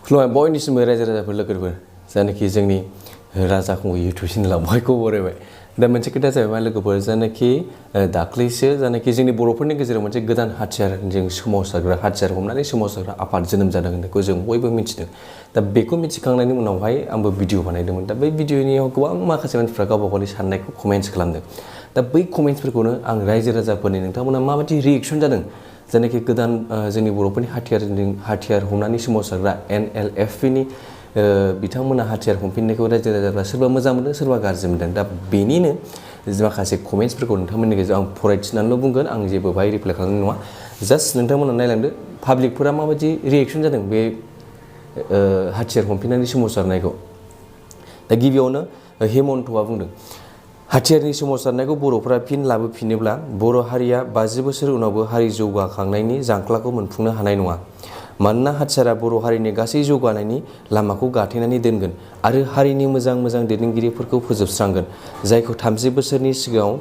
खुलुमबाय बयनिसिमबो रायजो राजाफोर लोगोफोर जायनाखि जोंनि राजा खुंगुर इउटुब चेनेलाव बयखौ बरायबाय दा मोनसे खोथा जाबाय मा लोगोफोर जायनाखि दाख्लैसो जायनाखि जोंनि बर'फोरनि गेजेराव मोनसे गोदान हाथियारजों सोमावसारग्रा हाथियार हमनानै सोमावसारग्रा आफाद जोनोम जादों होननायखौ जों बयबो मिथिदों दा बेखौ मिथिखांनायनि उनावहाय आंबो भिडिअ बानायदोंमोन दा बै भिडिअनियाव गोबां माखासे मानसिफ्रा गावबा गावनि साननायखौ कमेन्ट्स खालामदों दा बै कमेन्ट्सफोरखौनो आं रायजो राजाफोरनि नोंथांमोना माबायदि रिएक्सन जादों जायनाखि गोदान जोंनि बर'फोरनि हाथियार हमनानै सोमावसारग्रा NLFनि बिथांमोना हाथियार हमफिननायखौ रायजो राजाफ्रा सोरबा मोजां मोनदों सोरबा गाज्रि मोनदों दा बेनिनो माखासे कमेन्ट्सफोरखौ नोंथांमोननि गेजेराव आं फरायथिनानैल' बुंगोन आं जेबो बाहाय रिप्लाइ खालामनाय नङा जास्ट नोंथांमोना नायलांदो पाब्लिकफोरा माबायदि रिएक्सन जादों बे हाथियार हमफिननायनि सोमावसारनायखौ दा गिबियावनो हेमन्तआ बुंदों हाथियारनि सोमावसारनायखौ बर'फोरा फिन लाबोफिनोब्ला बर' हारिया 50 बोसोर उनावबो हारि जौगाखांनायनि जांख्लाखौ मोनफुंनो हानाय नङा मानोना हाथियारा बर' हारिनि गासै जौगानायनि लामाखौ गाथेनानै दोनगोन आरो हारिनि मोजां दैदेनगिरिफोरखौ फोजोबस्रांगोन जायखौ 30 बोसोरनि सिगाङाव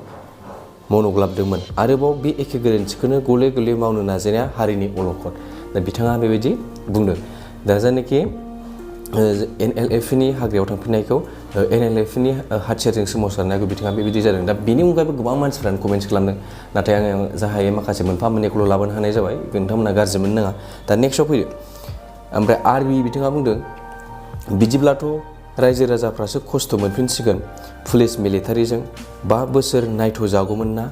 मन'ग्लाबदोंमोन आरोबाव बे एखे गोरोन्थिखौनो गले गले मावनो नाजानाया हारिनि अलखद दा बिथाङा बेबायदि बुंदों दा जायनाखि NLFनि हाग्रायाव थांफिननायखौ NLFनि हाथियारजों सोमावसारनायखौ बिथाङा बेबायदि जादों दा बेनि अनगायैबो गोबां मानसिफ्रानो कमेन्ट्स खालामदों नाथाय आङो जाहाय माखासे मोनफा मोननैखौल' लाबोनो हानाय जाबाय नोंथांमोना गाज्रि मोननो नाङा दा नेक्स्टआव फैदो ओमफ्राय आरबि बिथाङा बुंदों बिदिब्लाथ' रायजो राजाफ्रासो खस्थ' मोनफिनसिगोन पुलिस मिलिटारिजों 5 बोसोर नायथ'जागौमोन ना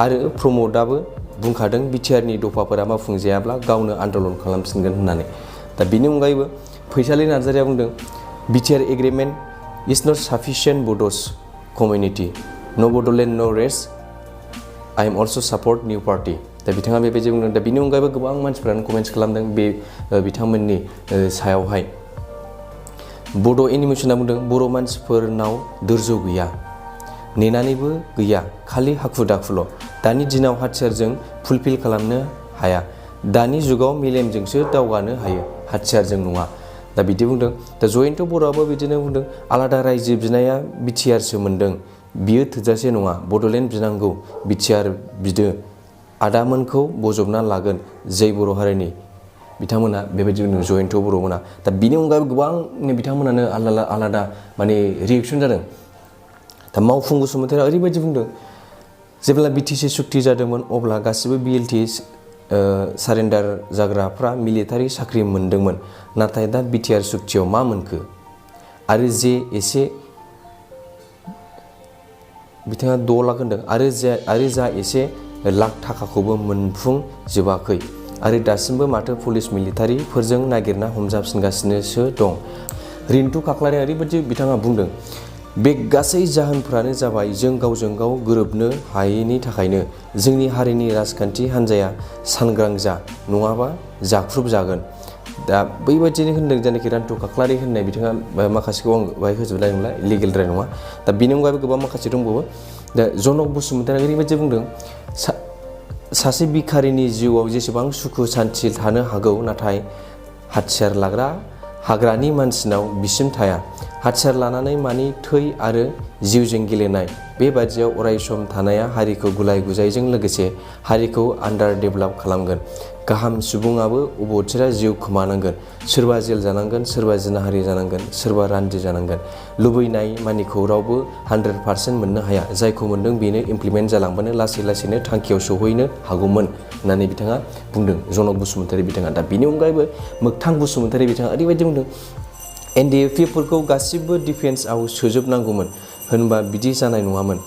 आरो प्रमदआबो बुंखादों बिटिआरनि दफाफोरा मावफुंजायाब्ला गावनो आन्दलन खालामफिनगोन होननानै दा बेनि अनगायैबो फैसालि नार्जारिया बुंदों BTR agreement is not sufficient Bodos community no Bodoland no rest I am also' support new party दा बिथाङा बेबायदि बुंदों दा बिनि अनगायैबो गोबां मानसिफ्रानो कमेन्ट्स खालामदों बे बिथांमोननि सायावहाय बड' एनिमेसना बुंदों बर' मानसिफोरनाव धोर्ज गैया नेनानैबो गैया खालि हाखु दाखुल' दानि दिनाव हाथियारजों फुलफिल खालामनो हाया दानि जुगाव मेलेमजोंसो दावगानो हायो हाथियारजों नङा दा बिदि बुंदों दा जयन्त बर'आबो बिदिनो बुंदों आलादा रायजो बिनाया बिटिआरसो मोनदों बियो थोजासे नङा बड'लेण्ड बिनांगौ बिटिआर बिदो आदामोनखौ बजबना लागोन जै बर' हारिनि बिथांमोना बेबायदि बुंदों जयन्त बर'मोना दा बिनि अनगायैबो गोबां बिथांमोनानो आलादा माने रिएक्सन जादों दा मावफुं बसुमतारिया ओरैबायदि बुंदों जेब्ला बिटिसि सुक्ति जादोंमोन अब्ला गासिबो बिएलटि सारेन्डार जाग्राफ्रा मिलिटारि साख्रि मोनदोंमोन नाथाय दा बिटिआर सुक्तियाव मा मोनखो आरो जे एसे बिथाङा 6 लाख होनदों आरो जा एसे लाख थाखाखौबो मोनफुंजोबाखै आरो दासिमबो माथो पुलिस मिलिटारिफोरजों नागिरना हमजाफिनगासिनोसो दं रिन्टु खाख्लारिया ओरैबायदि बिथाङा बुंदों बे गासै जाहोनफ्रानो जाबाय जों गावजों गाव गोरोबनो हायैनि थाखायनो जोंनि हारिनि राजखान्थि हान्जाया सांग्रां जा नङाबा जाख्रुब जागोन दा बैबायदिनो होनदों जायनाखि रान्टु खाख्लारि होननाय बिथाङा माखासेखौ आं बाहाय होजोबनाय नंला लिगेलद्राय नङा दा बेनि अनगायैबो गोबां माखासे दंबावो दा जनक बसुमतारिया ओरैबायदि बुंदों सासे बिखारिनि जिउआव जेसेबां सुखु सान्थि थानो हागौ नाथाय हाथियार लाग्रा हाग्रानि मानसिनाव बिसिम थाया हाथियार लानानै मानि थै आरो जिउजों गेलेनाय बेबादियाव अरायसम थानाया हारिखौ गुलाय गुजायजों लोगोसे हारिखौ आन्डार डेभेलप खालामगोन गाहाम सुबुङाबो अबथिरा जिउ खोमानांगोन सोरबा जेल जानांगोन सोरबा जिनाहारि जानांगोन सोरबा रान्दि जानांगोन लुबैनाय मानिखौ रावबो 100% मोननो हाया जायखौ मोनदों बेनो इमप्लिमेन्ट जालांबानो लासैनो थांखियाव सौहैनो हागौमोन होननानै बिथाङा बुंदों जनक बसुमतारि बिथाङा दा बेनि अनगायैबो मोगथां बसुमतारि बिथाङा ओरैबायदि बुंदों NDFफोरखौ गासिबो डिफेन्सआव सोजोबनांगौमोन होनबा बिदि जानाय नङामोन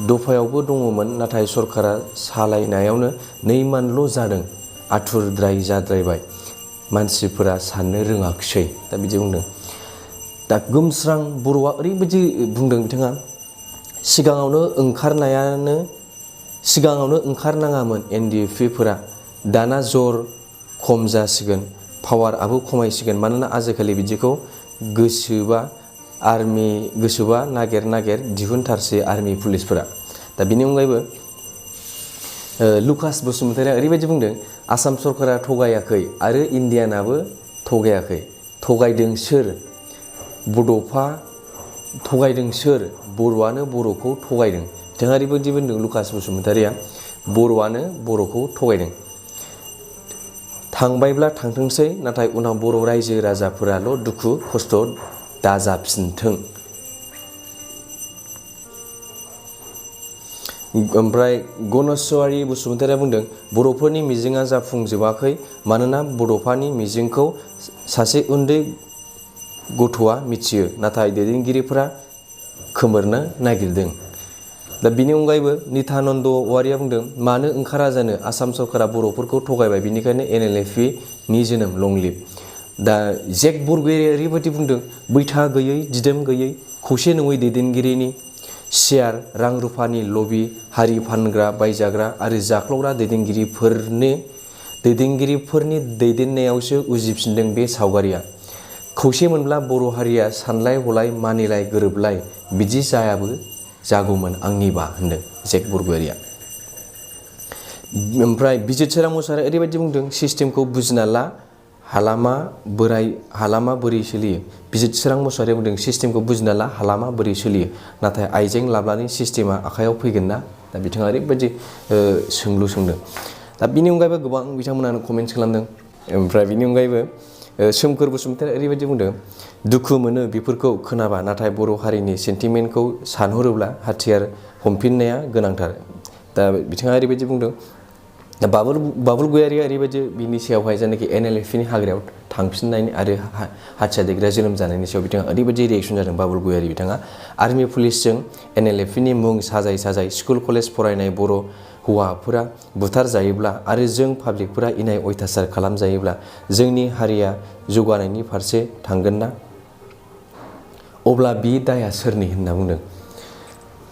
दफायावबो दङमोन नाथाय सरकारा सालायनायावनो 2 मानल' जादों आथुरद्राय जाद्रायबाय मानसिफोरा साननो रोङाखिसै दा बिदि बुंदों दा गोमस्रां बर'आ ओरैबायदि बुंदों बिथाङा सिगाङावनो ओंखारनाङामोन NDFफोरा दाना जर खम जासिगोन पावारआबो खमायसिगोन मानोना आजिखालि बिदिखौ गोसोबा नागिर दिहुनथारसै आर्मि पुलिसफोरा दा बिनि अनगायैबो लुकास बसुमतारिया ओरैबायदि बुंदों आसाम सरकारा थगायाखै आरो इण्डियानाबो थगायाखै थगायदों सोर बड'फा थगायदों सोर बर'आनो बर'खौ थगायदों बिथाङा ओरैबायदि बुंदों लुकास बसुमतारिया बर'आनो बर'खौ थगायदों थांबायब्ला थांथोंसै नाथाय उनाव बर' रायजो राजाफोराल' दुखु खस्थ' दाजाफिनथों। ओमफ्राय गणेशवारि बसुमतारिया बुंदों बर'फोरनि मिजिंआ जाफुंजोबाखै मानोना बड'फानि मिजिंखौ सासे उन्दै गथ'आ मिथियो नाथाय दैदेनगिरिफोरा खोमोरनो नागिरदों। दा बिनि अनगायैबो नित्यानन्द औवारिया बुंदों मानो ओंखारा जानो आसाम सरकारा बर'फोरखौ थगायबाय बिनिखायनो NLFP नि जोनोम लं लिभ। दा जेक बरगयारिया ओरैबायदि बुंदों बैथा गैयै दिदोम गैयै खौसे नङै दैदेनगिरिनि शेयार रां रुफानि लबि हारि फानग्रा बायजाग्रा आरो जाख्लग्रा दैदेनगिरिफोरनि दैदेननायावसो उजिफिनदों बे सावगारिया। खौसे मोनब्ला बर' हारिया सानलाय हलाय मानिलाय गोरोबलाय बिदि जायाबो जागौमोन आंनिबा होनदों जेक बरगयारिया। ओमफ्राय बिजितसारा मोसाहारिया ओरैबायदि बुंदों सिस्टेमखौ बुजिना ला हालामा बोरै सोलियो। बिजितसारा मोसाहारिया बुंदों सिस्टेमखौ बुजिना ला हालामा बोरै सोलियो नाथाय आइजें लाब्लानो सिस्टेमा आखायाव फैगोन ना। दा बिथाङा ओरैबायदि सोंलु सोंदों। दा बिनि अनगायैबो गोबां बिथांमोनानो कमेन्ट्स खालामदों। ओमफ्राय बिनि अनगायैबो सोमखोर बसुमतारिया ओरैबायदि बुंदों दुखु मोनो बेफोरखौ खोनाबा नाथाय बर' हारिनि सेन्टिमेन्टखौ सानहरोब्ला हाथियार हमफिननाया गोनांथार। दा बिथाङा ओरैबायदि बुंदों। दा बाबुल गयारिया ओरैबायदि बिनि सायावहाय जायनाखि NLFP नि हाग्रायाव थांफिननायनि आरो हाथियार दैग्रा जोनोम जानायनि सायाव बिथाङा ओरैबायदि रिएक्सन जादों बाबुल गयारि बिथाङा आर्मि पुलिसजों NLFP नि मुं साजाय स्कुल कलेज फरायनाय बर' हौवाफोरा बुथार जायोब्ला आरो जों पाब्लिकफोरा इनाय अयथासार खालामजायोब्ला जोंनि हारिया जौगानायनि फारसे थांगोन ना अब्ला बि दाया सोरनि होनना बुंदों।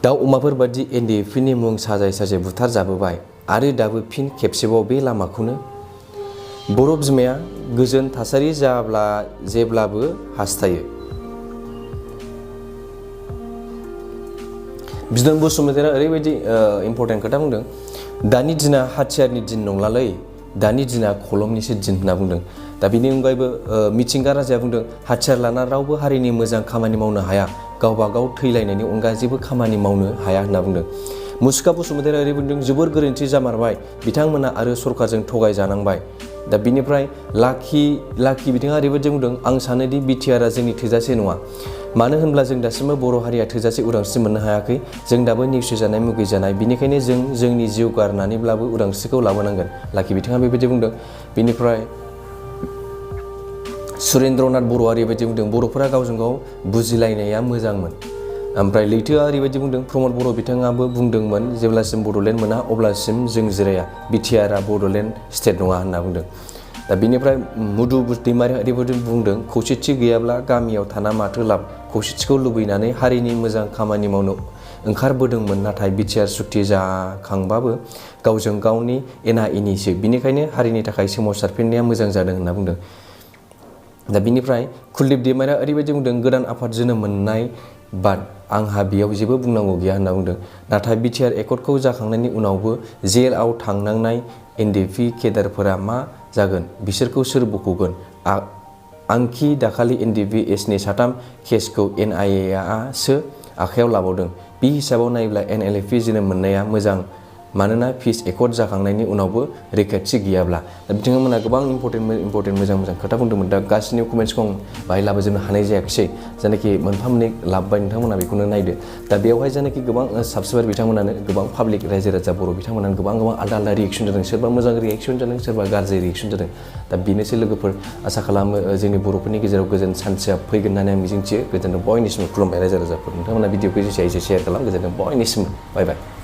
दाउ अमाफोर बादि NDFP नि मुं साजाय बुथार जाबोबाय आरो दाबो फिन खेबसेबाव बे लामाखौनो बर' बिमाया गोजोन थासारि जेब्लाबो हास्थायो। बिदन बसुमतारिया ओरैबायदि इम्परटेन्ट खोथा बुंदों दानि दिना हाथियारनि दिन नंलालै दानि दिना खलमनिसो दिन होनना बुंदों। दा बिनि अनगायैबो मिथिंगा राजाया बुंदों हाथियार लाना रावबो हारिनि मोजां खामानि मावनो हाया गावबा गाव थैलायनायनि अनगा जेबो खामानि मावनो हाया होनना बुंदों। मुसुखा बसुमतारिया ओरै बुंदों जोबोर गोरोन्थि जामारबाय बिथांमोना आरो सरकारजों थगायजानांबाय। दा बिनिफ्राय लाखि बिथाङा ओरैबायदि बुंदों आं सानोदि BTR जोंनि थोजासे नङा मानो होनब्ला जों दासिमबो बर' हारिया थोजासे उदांस्रि मोननो हायाखै जों दाबो नेवसिजानाय मुगैजानाय बिनिखायनो जों जोंनि जिउ गारनानैब्लाबो उदांस्रिखौ लाबोनांगोन लाखि बिथाङा बेबायदि बुंदों। बिनिफ्राय सुरेन्द्रनाथ बर'आ ओरैबायदि बुंदों बर'फोरा गावजों गाव बुजिलायनाया मोजांमोन। ओमफ्राय लैथोआ ओरैबायदि बुंदों प्रमद बर' बिथाङाबो बुंदोंमोन जेब्लासिम बड'लेण्ड मोना अब्लासिम जों जिराया BTR बड'लेण्ड स्टेट नङा होनना बुंदों। दा बिनिफ्राय मुदु दैमारिया ओरैबायदि बुंदों खौसेथि गैयाब्ला गामियाव थाना माथो लाब खौसेथिखौ लुबैनानै हारिनि मोजां खामानि मावनो ओंखारबोदोंमोन नाथाय BTR सुक्ति जाखांबाबो गावजों गावनि एना एनिसो बिनिखायनो हारिनि थाखाय सोमावसारफिननाया मोजां जादों होनना बुंदों। दा बिनिफ्राय कुलदीप दैमारिया ओरैबायदि बुंदों गोदान आफाद जोनोम मोननाय बाद आंहा बेयाव जेबो बुंनांगौ गैया होनना बुंदों। नाथाय BTR एकर्डखौ जाखांनायनि उनावबो जेलआव थांनांनाय NDP केडारफोरा मा जागोन बिसोरखौ सोर बख'गोन आंखि दाखालि NDPS नि 3 केसखौ NIA आसो आखायाव लाबावदों बे हिसाबाव नायोब्ला NLFP जोनोम मोननाया मोजां मानोना पिस एकर्ड जाखांनायनि उनावबो रैखाथि गैयाब्ला। दा बिथांमोना गोबां इम्परटेन्ट मोजां खोथा बुंदोंमोन। दा गासिनि कमेन्ट्सखौ आं बाहाय लाबोजोबनो हानाय जायाखिसै जायनाखि मोनफा मोननै लाबोबाय नोंथांमोना बेखौनो नायदो। दा बेवहाय जायनाखि गोबां साबसक्राइबार बिथांमोनानो गोबां पाब्लिक रायजो राजा बर' बिथांमोनानो गोबां आलदा रिएक्सन जादों सोरबा मोजां रिएक्सन जादों सोरबा गाज्रि रिएक्सन जादों। दा बेनोसै लोगोफोर आसा खालामो जोंनि बर'फोरनि गेजेराव गोजोन सान्थिया फैगोन होननानै आं मिजिंथियो। गोजोनथों बयनिसिमबो खुलुमबाय रायजो राजाफोर नोंथांमोना भिडिअखौ जेसे हायो एसे शेयार खालाम गोजोनथों बयनिसिमबो बाय बाय।